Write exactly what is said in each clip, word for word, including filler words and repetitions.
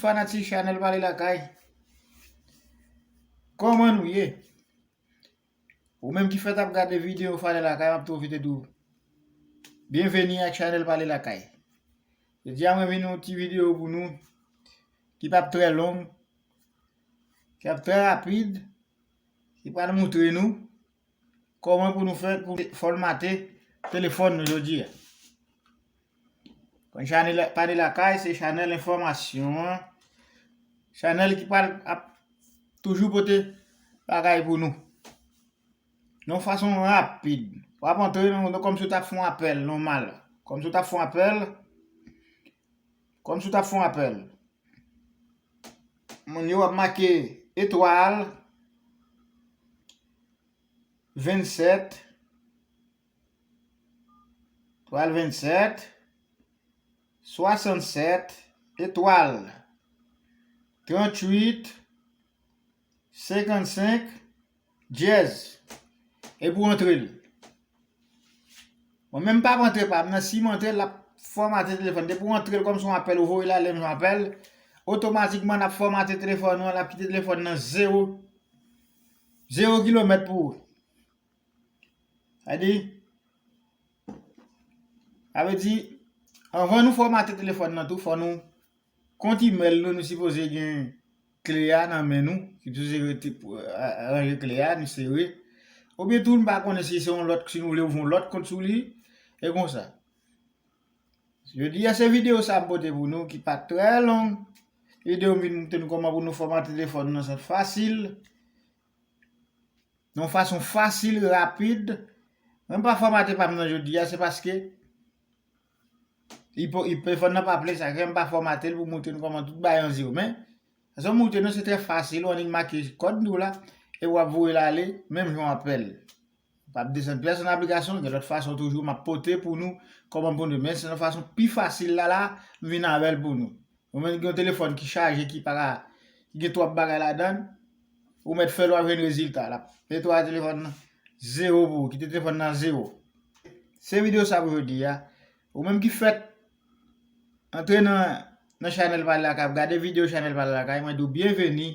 Fanatik Chanèl Pale Lakay, kòman nou ye? Ou menm ki fèk ap gade videyo Chanèl Lakay, m ap pwofite di w byenveni ak Chanèl Pale Lakay. Jodi a mwen vin yon ti videyo pou nou ki p ap trè long, ki ap trè rapid, ki pral montre nou kòman pou nou fè pou fòmate telefòn nou jodi a. Kon Chanèl Pale Lakay, se chanèl enfòmasyon an, chanèl ki pral ap toujou pote bagay pou nou. Nan yon fason rapid. W ap antre nan, nan kòmsi w t ap fè yon apèl nòmal. Kòmsi w t ap fè yon apèl. Kòmsi w t ap fè yon apèl. Moun yo ap make etwal vennsèt, etwal vennsèt, swasannsèt, etwal tranntuit, senkannsenk, dyèz. Epi w antre l. Mwen menm m p ap antre pa m nan, si m antre l, l ap fòmate telefòn. Depi w antre l kòmsi yon apèl, ou voye l ale yon apèl, otomatikman l ap fòmate telefòn ou an, l ap kite telefòn nan zewo, zewo kilomèt pou ou. Sa di, sa vle di, anvan nou fòmate telefòn nan tou, fò nou kont imèl nou, nou sipoze gen kle a nan men nou, ki sipoze rete pou, a-, aranje kle a, nou sere. Oubyen tou, nou pa konnen si se yon lòt, si nou vle ouvri yon lòt kont sou li, e konsa. Jodi a, se videyo sa m pote pou nou, ki pa trè long. Videyo m vin montre nou kòman pou nou fòmate telefòn nan, sa fasil. Nan yon fason fasil, rapid. Mwen pa fòmate pa m nan jodi a, se paske li po-, li, telefòn nan pa plen, sa fè m pa fòmate l pou montre nou kòman tout bagay an zewo. Men, sa m montre nou, se trè fasil, ou annik make kòd nou la, e w ap voye l ale, menm jan w apèl. W ap desann pyès nan aplikasyon, gen lòt fason toujou, m ap pote pou nou, kòman pou nou, men se yon fason pi fasil la, la, m vin avè l pou nou. Ou menm gen yon telefòn ki chaje, ki pa ka, ki gen twòp bagay ladan l, ou mèt fè l, w ap jwenn rezilta. L ap netwaye telefòn nan, zewo pou ou, kite telefòn nan zewo. Se videyo sa pou jodi a. Ou menm ki fèk antre nan, nan chanèl Pale Lakay, ap gade videyo chanèl Pale Lakay, mwen di w byenveni.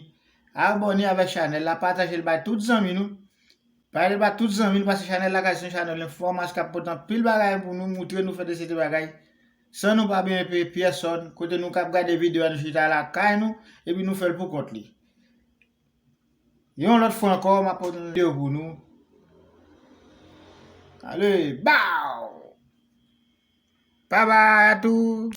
Abòne avèk chanèl la, pataje l bay tout zanmi nou. Pale ba tout zanmi nou, paske chanèl Lakay se yon chanèl enfòmasyon k ap pote anpil bagay pou nou, montre nou fè de seri de bagay san nou pa bezwen peye pyèsòn, kote nou k ap gade videyo a, nou chita lakay nou, epi nou fè l pou kont li. Yon lòt fwa ankò, m ap pote yon videyo pou nou. Ale, baw! Babay a tou!